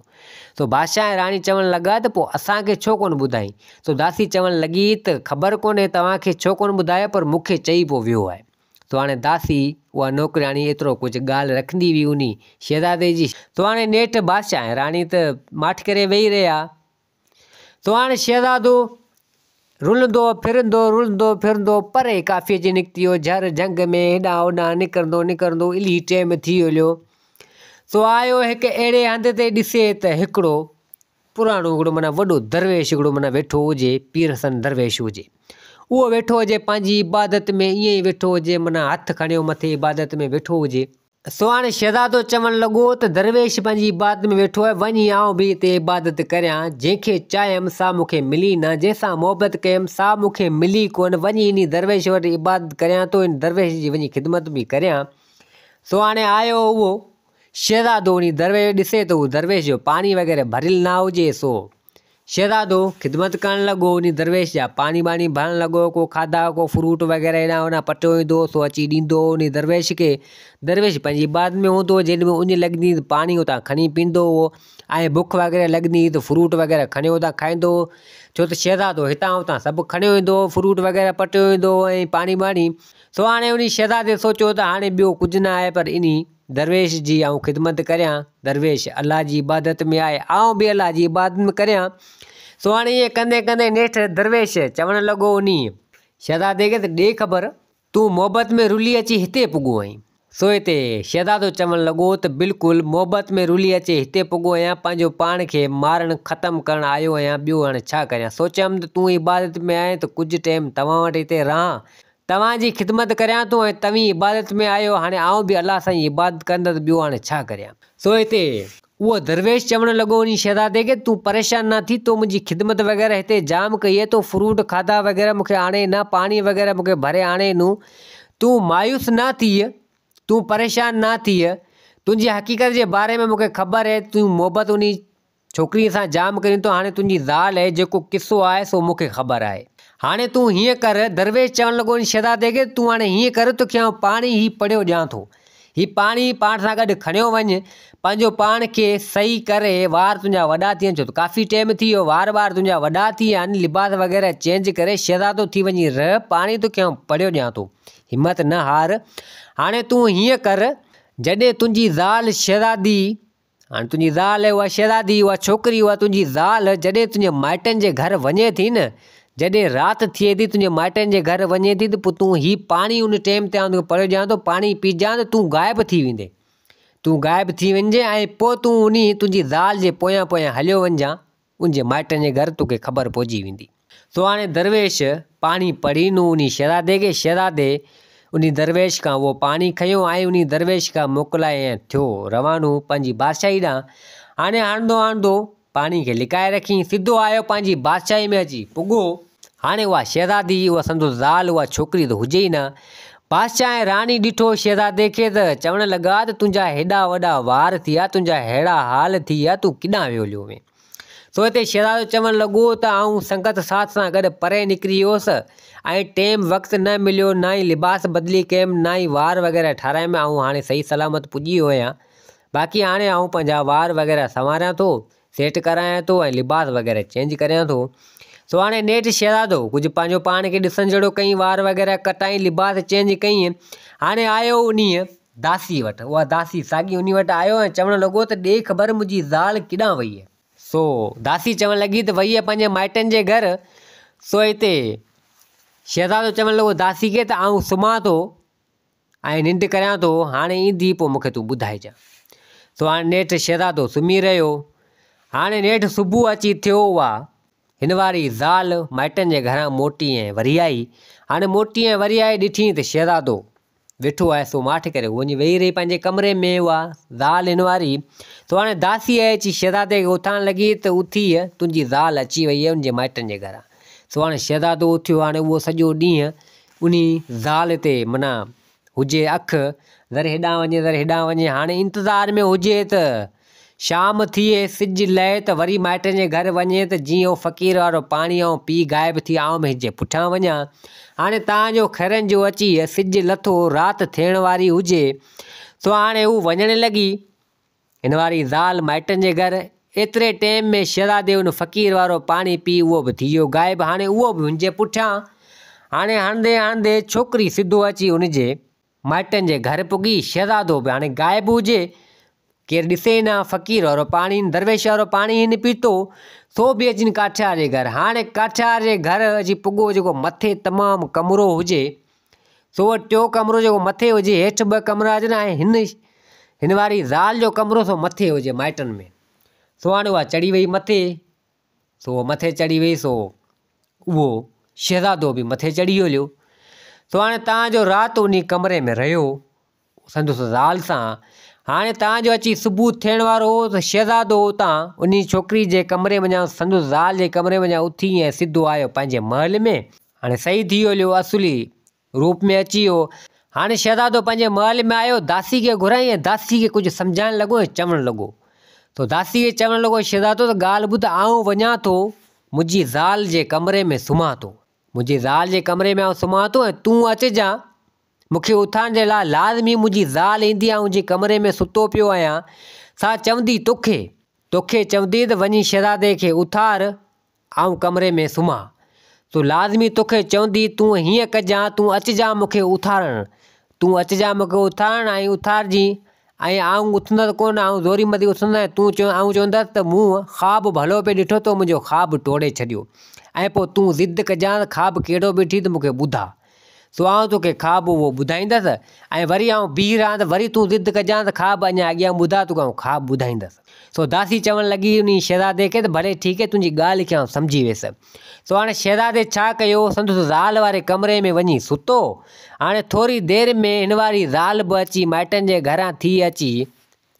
سو بادشاهه ۽ راڻي چوڻ لڳا ته پوء اسان کي ڇو ڪونه ٻڌائين سو داسي چوڻ لڳي ته خبر ڪونهي توهان کي ڇو ڪونه ٻڌايو پر مون کي چئي پوء ويو آهي سو هاڻي داسي اها نوڪرياڻي ايترو ڪجهه ڳالهه رکندي هئي انهي شهزادي جي سو هاڻي نيٺ بادشاهه ۽ راڻي ته ماٺ ڪري ويهي رهيا. سو هاڻي شهزادو رلندو ڦرندو رلندو ڦرندو پري ڪافي اچي نڪتي ويو جهر جهنگ ۾ هيڏانهن هوڏانهن نڪرندو نڪرندو الهي ٽيم ٿي هليو سو آيو هڪ اهڙي هنڌ تي ڏسي ته هڪڙو پراڻو هڪڙو معنيٰ وڏو درويش هڪڙو معنيٰ ويٺو هجي پير حسن درويش هجي اهو ويٺو هجي پنهنجي عبادت ۾ ائين ئي ويٺو هجي معنيٰ هٿ کڻيو مٿي عبادت ۾ ويٺو هجي سو هاڻي شهزادو چوڻ لڳو ته درويش پنهنجي عبادت ۾ ويٺو آهي، وڃي آئون به اتي عبادت ڪريان، جنهن کي چاهيم سا مون کي ملي نه، جنهن سان محبت ڪيم سا مون کي ملي ڪونه، وڃي انهي درويش وٽ عبادت ڪريان ٿو، ان درويش جي وڃي خدمت به ڪريان. سو هاڻي آيو اهو شهزادو انهي درويش وٽ ڏسي ته اهو درويش جو پاڻي وغيره ڀريل نه هجي، سو شهزادو خدمت ڪرڻ لڳو، انهي درويش جا پاڻي ٻاڻي ڀرڻ لڳو، ڪو کاڌا ڪو فروٽ وغيره هيڏانهن هوڏانهن پٽيو ايندو هو سو اچي ڏيندو هو انهي درويش کي، درويش پنهنجي عبادت ۾ هوندو هو، جيڏي مهل اڃ لڳندي هئي ته پاڻي اتان کڻي پيئندو هو ۽ بک وغيره لڳندي هئي ته فروٽ وغيره کڻيو اتان کائيندو هو، ڇو ته شهزادو هتان هتان سڀ کڻيو ايندو هو، فروٽ وغيره پٽيو ايندو هو ۽ پاڻي ٻاڻي، سو هاڻي انهي شهزادي سوچيو ته هاڻي ٻيو ڪجهه نه آهي پر انهي. درويش جي آئون خدمت ڪريان، درويش الله جي عبادت ۾ آهي، آئون به الله جي عبادت ۾ ڪريان. سو هاڻي ائين ڪندي ڪندي نيٺ درويش چوڻ لڳو انهيء شهزادي کي ته ڏي خبر، تون محبت ۾ رلي اچي هتي پڳو آهين. سو هتي شهزادو چوڻ لڳو ته بلڪل محبت ۾ رلي اچي هتي پڳو آهيان، پنهنجو پاڻ کي مارڻ، ختم ڪرڻ آيو آهيان، ٻيو هاڻي ڇا ڪريان؟ سوچيم ته تون عبادت ۾ آهين ته ڪجهه ٽيم توهان وٽ هتي رهان، توهان جي خدمت ڪريان ٿو ۽ توهين عبادت ۾ آهيو، هاڻي آئون به الله سائين جي عبادت ڪندس، ٻيو هاڻي ڇا ڪريان؟ سو هتي اهو درويش چوڻ لڳو انهي شهزادي کي تون پريشان نه ٿي تو منهنجي خدمت وغيره هتي جام ڪئي آهي تو فروٽ کاڌا وغيره مون کي آڻي ڏنا پاڻي وغيره مون کي ڀري آڻي ڏنو تون مايوس نه ٿيء تون پريشان نه ٿيء تنهنجي حقيقت جي باري ۾ مون کي خبر آهي تون محبت انهي ڇوڪريء سان جام ڪرين ٿو هاڻي تنهنجي زال آهي جيڪو قصو آهي سو مون کي خبر آهي هاڻي تون هيئن ڪر درويش چوڻ لڳو انهي شهزادي کي تون هاڻي هيئن ڪر توکي آئون پاڻي هي پڙهيو ڏيان ٿو هي پاڻي پاڻ سان گڏ کڻيو وڃ، پنهنجو پاڻ کي صحيح ڪر، وار تنهنجا وڏا ٿي ويا آهن، ڇو ته ڪافي ٽيم ٿي ويو، وار ٻار تنهنجا وڏا ٿي ويا آهن، لباس وغيره چينج ڪري شهزادو ٿي وڃي رهه، پاڻي توکي آئون پڙهيو ڏيان ٿو، همت نه هار، هاڻي تون هيئن ڪر، جڏهن تنهنجي زال شهزادي هاڻي تنهنجي زال اها شهزادي اها ڇوڪري اها تنهنجي زال جڏهن تنهنجي مائٽن جي گهر وڃي ٿي نه جڏهن رات ٿئي ٿي تنهنجي مائٽن جي گهر وڃي ٿي ته پوء تون هي پاڻي ان ٽيم تي آئون توکي پڙهيو ڏيان ٿو پاڻي پيجان ته تون غائب ٿي ويندين تون غائب ٿي وڃجين ۽ پوء تون انهي تنهنجي زال جي پويان پويان هليو وڃجان ان جي مائٽن جي گهر توکي خبر پئجي ويندي. سو هاڻي درويش پاڻي پڙهي نو انهي شهزادي کي، شهزادي انهي درويش کان اهو پاڻي کنيو ۽ انهي درويش کان موڪلائي ۽ ٿيو روانو پنهنجي بادشاهي ڏانهن. هاڻي هڻندو هڻندو پاڻي کي لڪائي رکين، سڌو آيو پنهنجي بادشاهي ۾ اچي پڳو. هاڻي اها شهزادي، اها سندس زال، اها ڇوڪري ته هجي ئي نه. بادشاهه ۽ راڻي ڏٺو شهزادي کي ته چوڻ لڳا ته تنهنجا هيڏا وڏا وار ٿي ويا، تنهنجا ههڙا حال ٿي ويا، تون ڪيڏانهن ويو هليو هئين؟ سو هتي شهزادو چوڻ لڳو ته آئون سنگت ساٿ سان گڏ پري نڪري ويس ۽ ٽيم وقت نه مليو، نه ئي لباس بدلي ڪيم، نه ئي وار وغيره ٺارايم، آئون هاڻي صحيح سلامت پڄي ويو آهيان، باقي هاڻي آئون پنهنجا وار وغيره سنواريان ٿو، سيٽ ڪرايان ٿو ۽ لباس وغيره چينج ڪريان ٿو. سو هاڻي نيٺ شهزادو ڪجهه پنهنجو پاڻ کي ڏسڻ جهڙو ڪيائين، وار وغيره ڪٽائين، لباس چينج ڪيائين، هاڻي آيو انهيء داسي وٽ، اها داسي ساڳي انهي وٽ آيو ۽ چوڻ لڳو ته ڏي خبر منهنجي زال ڪيڏانهن وئي؟ سو داسي چوڻ لڳي ته وئي آهي پنهنجي مائٽن جي گهر. سو هتي شهزادو چوڻ لڳو داسي کي ته آئون سمهان ٿو ۽ ننڊ ڪريان ٿو، هاڻي ايندي پوء مون کي تون ٻڌائجان. سو هاڻي نيٺ شهزادو سمهي رهيو. هاڻي نيٺ صبح اچي ٿيو اها هن واري زال مائٽن جي گهران موٽي ۽ وري آئي. هاڻي موٽي ۽ وري آئي ڏٺي ته شهزادو ويٺو آهي سو ماٺ ڪري وڃي ويهي رهي پنهنجي ڪمري ۾ اها زال هن واري سو هاڻي داسي آئي اچي شهزادي کي اٿارڻ لڳي ته اٿي تنهنجي زال اچي وئي آهي ان جي مائٽن جي گهران سو هاڻي شهزادو اٿيو هاڻي اهو سڄو ڏينهن انهي زال تي معنيٰ هجي اک ذري هيڏانهن وڃي ذري هيڏانهن وڃي هاڻي انتظار ۾ هجي ته شام ٿئي سج لهي ته وري مائٽن جي گهر وڃي ته جيئن اهو فقير وارو پاڻي آئون پي غائب ٿي آئون به هن جي پٺيان وڃان. هاڻي تان جو خيرن جو اچي سج لٿو رات ٿيڻ واري هجي سو هاڻي هو وڃڻ لڳي هن واري زال مائٽن جي گهر. ايتري ٽيم ۾ شهزادي ان فقير وارو پاڻي پي اهو به ٿي ويو غائب هاڻي اهو به هن جي پٺيان. هاڻي هڻندي هڻندي ڇوڪري سڌو اچي هن جي مائٽن جي گهر پڳي، شهزادو به هاڻي غائب هجي، ڪير ڏسي ئي نه، فقير وارو پاڻي، درويش وارو پاڻي هن پيتو، سو به اچين ڪاٺيار جي گهر. هاڻي ڪاٺيار جي گهر اچي پڳو، جيڪو مٿي تمام ڪمرو هجي، سو ٽيون ڪمرو جيڪو مٿي هجي، هيٺ ٻه ڪمرا هجن ۽ هن هن واري زال جو ڪمرو سو مٿي هجي مائٽن ۾. سو هاڻي اها چڙهي وئي مٿي. سو مٿي چڙهي وئي سو اهو شهزادو به مٿي چڙهي هليو. سو هاڻي تان جو رات انهي ڪمري ۾ رهيو سندس زال سان. هاڻي تان جو اچي صبح ٿيڻ وارو هو ته شهزادو اتان انهي ڇوڪري جي ڪمري منجهان سندس زال جي ڪمري منجهان اٿي ۽ سڌو آيو پنهنجي محل ۾. هاڻي صحيح ٿي هليو اصلي روپ ۾ اچي ويو. هاڻي شهزادو پنهنجي محل ۾ آيو، داسي کي گهرائين ۽ داسي کي ڪجهه سمجهائڻ لڳو ۽ چوڻ لڳو. ته داسي کي چوڻ لڳو شهزادو ته ڳالهه ٻڌ آئون وڃان ٿو منهنجي زال جي ڪمري ۾ سمهان ٿو. منهنجي زال جي ڪمري ۾ آئون سمهان ٿو ۽ تون اچجان مون کي اٿارڻ جي لاء لازمي منهنجي زال ايندي آئون جنهن ڪمري ۾ ستو پيو آهيان سا چوندي توکي توکي چوندي ته وڃي شهزادي کي اٿار آئون ڪمري ۾ سمهان. سو لازمي توکي چوندي، تون هيئن ڪجان، تون اچجان مون کي اٿارڻ. تون اچجان مون کي اٿارڻ ۽ اٿارجين. ۽ آئون اٿندس ڪونه، آئون زوري مٿي اٿندس ۽ تون چو آئون چوندس ته مون خواب ڀلو پئي ڏٺو تو منهنجو خواب ٽوڙي ڇڏيو ۽ پوء تون ضد ڪجان ته خواب ڪهڙو پئي ڏٺي ته مون کي ٻڌاء. سو آئون توکي خواب اهو ٻڌائيندس ۽ وري آئون بيهي رهان ته وري تون ضد ڪجان ته خواب اڃا اڳيان ٻڌاء توکي آئون خواب ٻڌائيندس. سو داسي چوڻ لڳي انهي شهزادي کي ته ڀلي ٺيڪ هي تنهنجي ڳالهه کي آئون سمجهي ويس. سو هاڻي شهزادي ڇا ڪيو سندس زال واري ڪمري ۾ وڃي ستو. هاڻي ٿوري دير ۾ هن واري زال به اچي مائٽن جي گهران ٿي اچي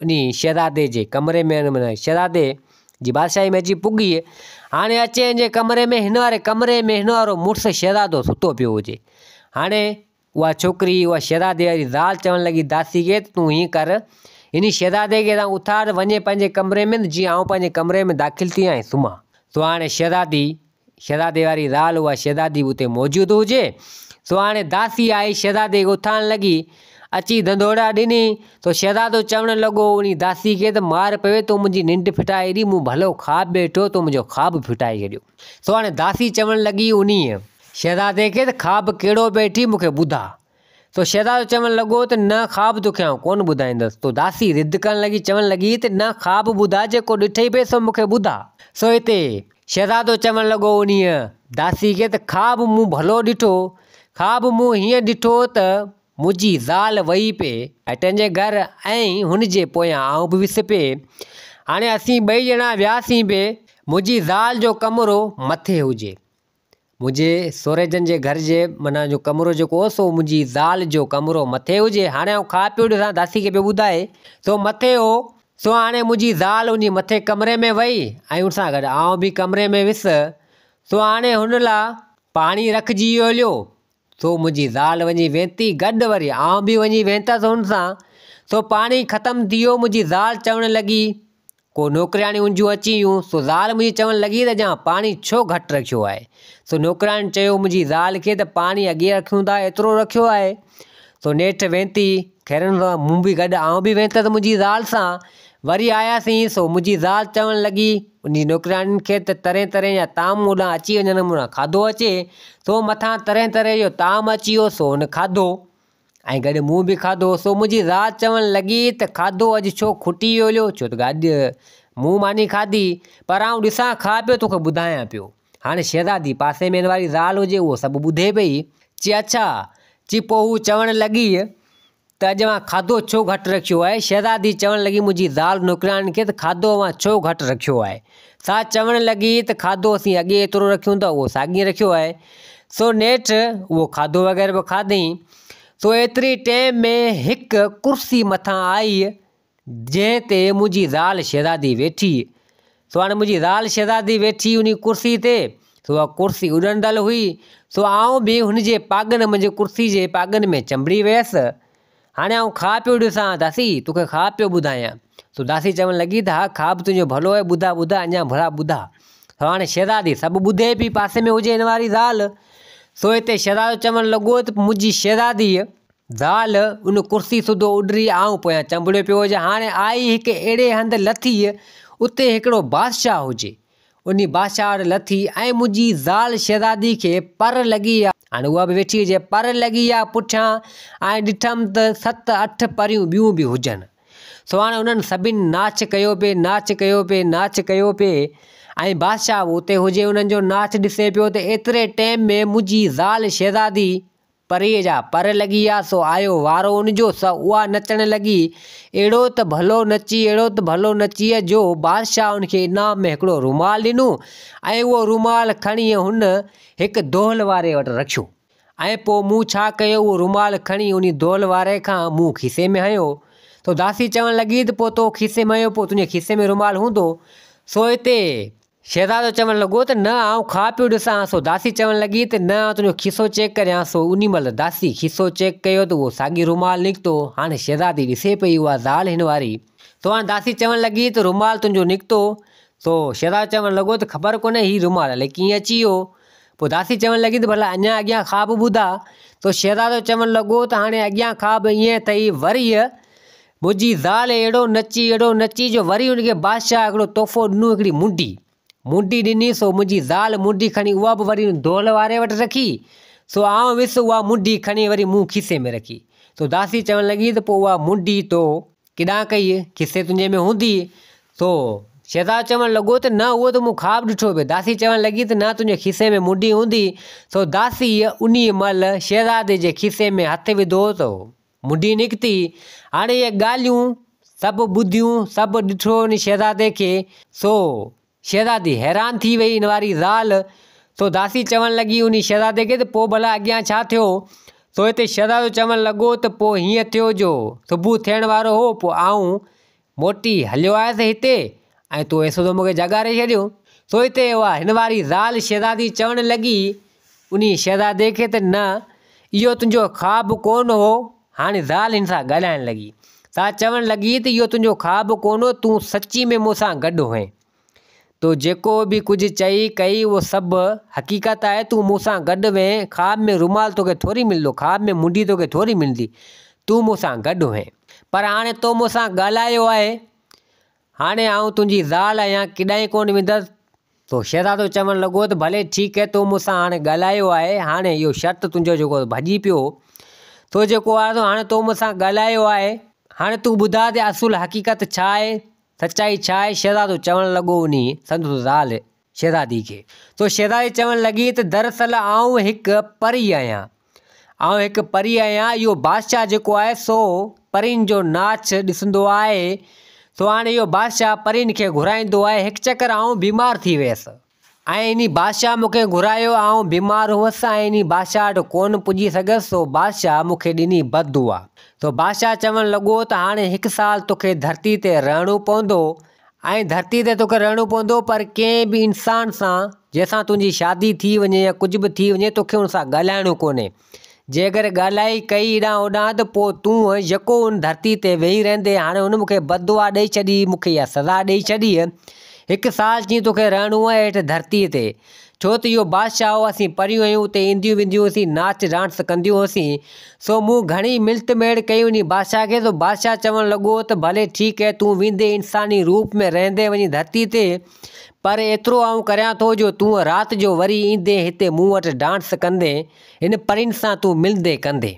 انهي شهزادي جي ڪمري ۾ معنيٰ شهزادي جي بادشاهي ۾ اچي پڳي. هاڻي اچي هن جي ڪمري ۾ هن واري ڪمري ۾ هن وارو مڙس شهزادو ستو پيو هجي. هاڻي اها ڇوڪري، اها شهزادي واري زال چوڻ لڳي داسي کي ته تون هيئن ڪر، هن شهزادي کي هتان اٿار، وڃي پنهنجي ڪمري ۾ ته جيئن آئون پنهنجي ڪمري ۾ داخل ٿي ۽ سمهان. سو هاڻي شهزادي، شهزادي واري زال اها شهزادي به اتي موجود هجي. سو هاڻي داسي آئي شهزادي کي اٿارڻ لڳي، اچي ڌنڌوڙا ڏني، سو شهزادو چوڻ لڳو انهي داسي کي ته مار پوي تو منهنجي ننڊ ڦٽائي ڏي، مون ڀلو خواب ڏٺو، تو منهنجو خواب ڦٽائي ڇڏيو. سو هاڻي داسي چوڻ لڳي انهيء. شهزادي کي ته خواب ڪهڙو پئي ڏٺي مون کي ٻڌاء. سو شهزادو چوڻ لڳو ته نه خواب توکي آئون ڪونه ٻڌائيندس. سو داسي ضد ڪرڻ لڳي چوڻ لڳي ته نه خواب ٻڌاء جيڪو ڏٺئي پئي سو مون کي ٻڌاء. سو هتي شهزادو چوڻ لڳو انهيء داسي کي ته خواب مون ڀلو ڏٺو. خواب مون هيئن ڏٺو ته منهنجي زال وئي پئي مائٽن جي گهر ۽ هن جي پويان آئون به ويس پئي. هاڻي اسين ٻئي ڄڻا وياسين پئي. منهنجي زال جو ڪمرو مٿي هجي. منهنجي سوريجن جي گهر جي معنيٰ جو ڪمرو جيڪو هو سو منهنجي زال جو ڪمرو مٿي هجي. هاڻي آئون کاء پيو ڏسان داسي کي پيو ٻڌائي سو مٿي هو. سو هاڻي منهنجي زال انهي مٿي ڪمري ۾ وئي ۽ ان سان گڏ آئون به ڪمري ۾ ويس. سو هاڻي هن لا پاڻي رکجي ويو هليو. سو منهنجي زال وڃي وينتي گڏ وري آئون به وڃي وينتس هن سان. سو پاڻي ختم ٿي ويو منهنجي زال چوڻ لڳي ڪو نوڪرياڻيون ان جون اچي ويون، سو زال منهنجي چوڻ لڳي ته اڄان پاڻي ڇو گهٽ رکيو آهي؟ سو نوڪرياڻين چيو منهنجي زال کي ته پاڻي اڳي رکيون ٿا ايترو رکيو آهي. سو نيٺ وينتي خيرن سان مون به گڏ آئون به وينتس منهنجي زال سان وري آياسين سو منهنجي زال چوڻ لڳي ان جي نوڪرياڻين کي ته طرح طرح جا طعام مون ڏانهن اچي وڃن مون ڏانهن کاڌو اچي سو مٿان طرح طرح جو طعام اچي ويو سو هن کاڌو. ۽ گڏ مون به کاڌو، سو منهنجي زال چوڻ لڳي ته کاڌو اڄ ڇو کٽي ويو هليو، ڇو ته گڏ مون ماني کاڌي، پر آئون ڏسان کاء پيو توکي ٻڌايان پيو. هاڻي شهزادي پاسي ۾ هن واري زال هجي اهو سڀ ٻڌي پئي. چي اڇا! چي پوء هوء چوڻ لڳي ته اڄ اوهان کاڌو ڇو گهٽ رکيو آهي؟ شهزادي چوڻ لڳي منهنجي زال نوڪرياڻين کي ته کاڌو اوهان ڇو گهٽ رکيو آهي؟ سا چوڻ لڳي ته کاڌو اسين اڳي ايترو رکيون ٿا اهو ساڳي رکيو آهي. سو نيٺ اهو کاڌو وغيره به کاڌئين. سو ايتري ٽيم ۾ هڪ ڪرسي مٿان آئي جنهن تي منهنجي زال شهزادي ويٺي. سو هاڻي منهنجي زال شهزادي ويٺي انهي ڪرسي تي سو اها ڪرسي اڏندل هئي. سو آئون به هن جي پاڳن منهنجي ڪرسي جي پاڳن ۾ چنبڙي ويس. هاڻي آئون خواب پيو ڏسان، داسي، توکي خواب پيو ٻڌايان. سو داسي چوڻ لڳي ته ها خواب تنهنجو ڀلو آهي، ٻڌاء ٻڌاء اڃا ڀلا ٻڌاء. سو هاڻي شهزادي سڀ ٻڌي پئي، پاسي ۾ هجي هن واري زال. سو هتي شهزادو چوڻ لڳو ته منهنجي شهزاديء زال ان ڪرسي سوڌو اڏري آئون پويان چنبڙيو پيو هجان. هاڻي آئي هڪ اهڙي هنڌ لٿي، اتي هڪڙو بادشاهه هجي. انهي بادشاهه وٽ لٿي ۽ منهنجي زال شهزادي کي پر لڳي آ. هاڻي اها به ويٺي هجي، پر لڳي آ پٺيان ۽ ڏٺم ته ست اٺ پريون ٻيون به هجن. سو هاڻي انهن سڀن ناچ ڪيو پئي، ناچ ڪيو پئي، ناچ ڪيو پئي ۽ بادشاهه به اتي هجي انهن جو ناچ ڏسي پيو ته ايتري ٽيم ۾ منهنجي زال شهزادي پريء جا پر لڳي ويا، سو آيو وارو ان جو، سو اها نچڻ لڳي. اهڙو ته ڀلو نچي، اهڙو ته ڀلو نچي جو بادشاهه ان کي انعام ۾ هڪڙو رومال ڏنو ۽ اهو رومال کڻي هن هڪ دهل واري وٽ رکيو. ۽ پوء مون ڇا ڪيو، اهو رومال کڻي انهي دهل واري کان مون کيسي ۾ هنيو. ته داسي چوڻ لڳي ته پوء تو کيسي ۾ هنيو، پوء تنهنجي کيسي ۾ رومال هوندو. سو هتي. شهزادو چوڻ لڳو ته نه آئون خواب پيو ڏسان، سو داسي چوڻ لڳي ته نه آئون تنهنجو کيسو چيڪ ڪريان، سو انهي مهل داسي کيسو چيڪ ڪيو ته اهو ساڳي رومال نڪتو، هاڻي شهزادي ڏسي پئي اها زال هن واري، سو هاڻي داسي چوڻ لڳي ته رومال تنهنجو نڪتو، سو شهزادو چوڻ لڳو ته خبر ڪونهي هي رومال الائي ڪيئن اچي ويو، پوء داسي چوڻ لڳي ته ڀلا اڃا اڳيان خواب ٻڌاء، سو شهزادو چوڻ لڳو ته هاڻي اڳيان خواب ائين اٿئي وري منهنجي زال اهڙو نچي اهڙو نچي جو وري ان کي بادشاهه هڪڙو تحفو ڏنو هڪڙي منڊي منڊي ڏني سو منهنجي زال منڊي کڻي اها به وري ان دهل واري وٽ رکي سو آئون ويس اها منڊي کڻي وري مون کيسي ۾ رکي سو داسي چوڻ لڳي ته پوء اها منڊي تو ڪيڏانهن ڪئي؟ کيسي تنهنجي ۾ هوندي. سو شهزادو چوڻ لڳو ته نه اهو ته مون خواب ڏٺو پئي. داسي چوڻ لڳي ته نه تنهنجي کيسي ۾ منڊي هوندي. سو داسيء انهيء مهل شهزادي جي کيسي ۾ هٿ وڌو ته منڊي نڪتي. هاڻي اهي ڳالهيون سڀ ٻڌيون، سڀ ڏٺو ان شهزادي کي. سو شهزادي حيران ٿي وئي ان واري زال. سو داسي چوڻ لڳي انهي شهزادي کي ته پوء ڀلا اڳيان ڇا ٿيو؟ سو هتي شهزادو چوڻ لڳو ته پوء هيئن ٿيو جو صبح ٿيڻ وارو هو پوء آئون موٽي هليو آيس هتي ۽ تو ايسودو مون کي جاڳاري ڇڏيو. سو هتي اها هن واري زال شهزادي چوڻ لڳي انهي شهزادي کي ته نه اهو تنهنجو خواب ڪونه هو. هاڻي زال هن سان ڳالهائڻ لڳي. سا چوڻ لڳي ته اهو تنهنجو خواب ڪونه هو، تون سچي ۾ مون سان گڏ هئين. تو جيڪو به ڪجهه چئي ڪئي اهو سڀ حقيقت آهي، تون مون سان گڏ هئين، خواب ۾ رومال توکي ٿوري ملندو، خواب ۾ منڊي توکي ٿوري ملندي، تون مون سان گڏ هئين. پر هاڻي تو مون سان ڳالهايو آهي، هاڻي آئون تنهنجي زال آهيان، ڪيڏانهن ڪونه ويندس. سو شهزادو چوڻ لڳو ته ڀلي ٺيڪ آهي، تو مون سان هاڻي ڳالهايو آهي، هاڻي اهو شرط تنهنجو جيڪو ڀڄي پيو، سو جيڪو آهي سو هاڻي تو مون سان ڳالهايو آهي، هاڻي تون ٻڌاء ته اصل حقيقت ڇا آهي، سچائي ڇا آهي؟ شهزادو چوڻ لڳو انهي سندس زال شهزادي کي. سو شهزادي چوڻ لڳي ته دراصل آئون هڪ پري آهيان. آئون هڪ پري آهيان، اهو بادشاهه جيڪو آهي سو پرين جو ناچ ڏسندو آهي، سو هاڻي اهو بادشاهه پرين کي گهرائيندو آهي، هڪ چڪر آئون بيمار ٿي ويس ۽ انهي بادشاهه مون کي گهرايو، آئون بيمار هئس ۽ انهي بادشاهه وٽ ڪونه پڄي سگهيس، سو بادشاهه مون کي ڏني بد دعا، سو بادشاهه چوڻ لڳو ته هاڻي هڪ سال توکي ڌرتي تي رهڻو پوندو ۽ ڌرتي تي توکي رهڻو پوندو پر ڪنهن به انسان سان جنهن سان تنهنجي شادي ٿي وڃي يا ڪجهه به ٿي وڃي توکي ان سان ڳالهائڻو ڪونهي جي اگر ڳالهائي ڪئي هيڏانهن هوڏانهن ته پوء تون يڪو ان ڌرتي تي ويهي رهندين هاڻي هن مون کي بد دعا ڏئي ڇڏي مون کي اها سزا ڏئي ڇڏي هڪ سال چين توکي رهڻو آهي هيٺ ڌرتي تي ڇو ته اهو بادشاهه هو، اسين پريون هيون، اتي اينديون وينديون هيوسين، ناچ ڊانس ڪنديون هيوسين، سو مون گهڻي ملت ميڙ ڪئي انهي بادشاهه کي، سو بادشاهه چوڻ لڳو ته ڀلي ٺيڪ اهي تون ويندين انساني روپ ۾ رهندين وڃي ڌرتي تي، پر ايترو آئون ڪريان ٿو جو تون رات جو وري ايندين هتي مون وٽ ڊانس ڪندين، هن پرين سان تون ملندين ڪندين.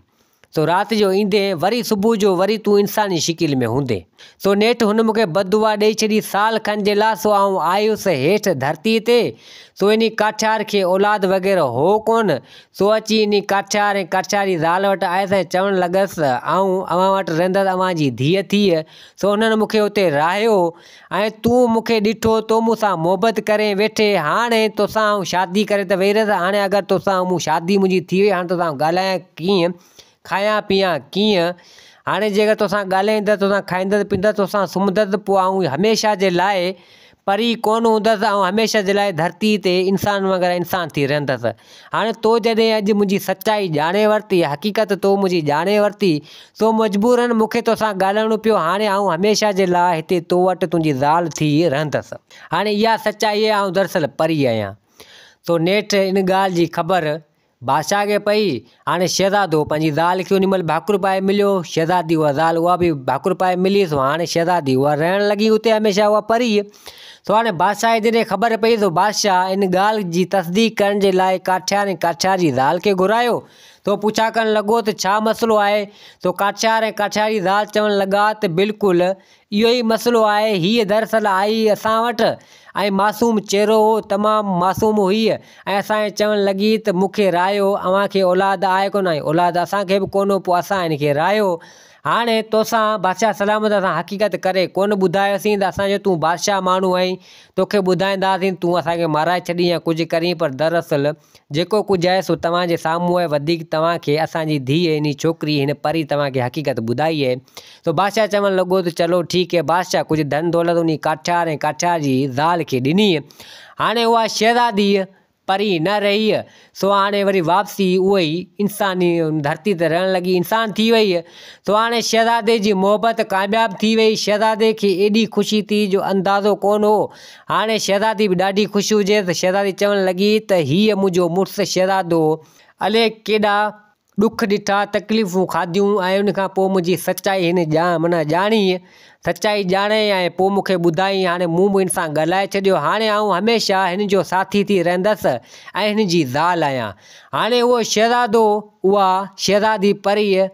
سو رات جو ايندين، وري صبح جو وري تون انساني شڪل ۾ هوندين. سو نيٺ هن مون کي بد دعا ڏيئي ڇڏي سال کن جي لاء، سو آئون آيس هيٺ ڌرتيء تي، سو انهي ڪاٺيار کي اولاد وغيره هو ڪونه، سو اچي انهي ڪاٺيار ۽ ڪاٺيار جي زال وٽ آيس ۽ چوڻ لڳس ته آئون اوهان وٽ رهندس اوهان جي ڌيء ٿي، سو انهن مون کي اتي رهايو ۽ تون مون کي ڏٺو، تو مون سان محبت ڪرين ويٺي، هاڻي توسان آئون شادي ڪري ته ويهي رهيس، هاڻي اگر توسان مون شادي منهنجي ٿي وئي، هاڻي توسان آئون ڳالهايان ڪيئن، کايان پيان ڪيئن، هاڻي جيڪر توسان ڳالهائيندس، توسان کائيندس پيئندس، توسان سمهندس ته پوء آئون هميشه جي لاء پري ڪونه هوندس، آئون هميشه جي لاء ڌرتيء تي انسان وانگر انسان ٿي رهندس. هاڻي تو جڏهن اڄ منهنجي سچائي ڄاڻي ورتي، حقيقت تو منهنجي ڄاڻي ورتي، سو مجبوراً مون کي توسان ڳالهائڻو پيو، هاڻي آئون هميشه جي لاء هتي تو وٽ تنهنجي زال ٿي رهندس. هاڻي اها سچائي آهي، آئون دراصل پري آهيان. سو نيٺ ان ڳالهه جي خبر بادشاهه کي پئي. هاڻي شهزادو پنهنجي زال کي انهي مهل ڀاڪر پائي مليو. شهزادي اها زال اها به ڀاڪر پائي ملي. سو هاڻي شهزادي اها رهڻ لڳي اتي هميشه اها پري. سو هاڻي بادشاهه کي جڏهن خبر پئي سو بادشاهه ان ڳالهه جي تصديق ڪرڻ جي لاء ڪاٺيار ۽ ڪاٺيار جي زال کي گهرايو. سو پڇا ڪرڻ لڳو ته ڇا مسئلو آهي؟ سو ڪاٺيار ۽ ڪاٺيار جي زال چوڻ لڳا ته بلڪل اهو ئي مسئلو آهي، هيء دراصل آئي اسان وٽ ۽ معصوم چهرو هو، تمام معصوم هئي ۽ اسان کي چوڻ لڳي ته مون کي راهيو، اوهان کي اولاد آهي ڪونه ۽ اولاد اسان کي به ڪونه هو، پوء اسان هن کي راهيو. هاڻي توسان بادشاهه سلامت اسان حقيقت ڪري ڪونه ٻڌايوسين ته اسان جو تون بادشاهه ماڻهو آهين، توکي ٻڌائينداسين تون اسان کي مارائي ڇڏين يا ڪجهه ڪرين پر دراصل جيڪو ڪجهه آهي سو توهان جي سامهون آهي، وڌيڪ توهان کي اسان جي ڌيء يعني ڇوڪري هن پري توهان کي حقيقت ٻڌائي آهي. سو بادشاهه چوڻ لڳو ته چلو ٺيڪ آهي. بادشاهه ڪجهه ڌن دولت انهي ڪاٺيار ۽ ڪاٺيار جي زال کي ڏني. هاڻي اها شهزادي پري نه رهي، سو هاڻي وري واپسي اهو ئي انساني ڌرتي تي رهڻ لڳي، انسان ٿي وئي. سو هاڻي شهزادي جي محبت ڪامياب ٿي وئي. شهزادي کي ايڏي خوشي ٿي جو اندازو ڪونه هو. هاڻي شهزادي به ڏاڍي خوش هجي ته شهزادي چوڻ لڳي ته هيء منهنجو مڙس شهزادو الائي ڪيڏا ڏک ڏٺا، تڪليفون کاڌيون ۽ ان کان پوء منهنجي سچائي هن معنيٰ ڄاڻي، سچائي ڄاڻي ۽ پوء مون کي ٻڌائين، هاڻي مون به هن سان ڳالهائي ڇڏيو، هاڻي آئون هميشه هن جو ساٿي ٿي رهندس ۽ هن جي زال آهيان. هاڻي اهو شهزادو، اها شهزادي پريء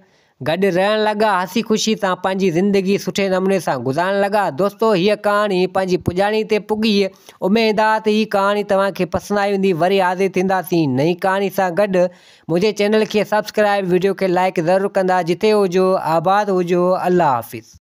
گڏ رهڻ لڳا هسي خوشي سان پنهنجي زندگي سٺي نموني سان گذارڻ لڳا دوستو هيء ڪهاڻي پنهنجي پڄاڻي تي پڳي اميد آ ته هي ڪهاڻي توهان کي پسند آئي هوندي وري حاضر ٿينداسين نئين ڪهاڻي سان گڏ منهنجي چينل کي سبسڪرائب وڊيو کي لائڪ ضرور ڪندا جتي هجو آباد هجو الله حافظ.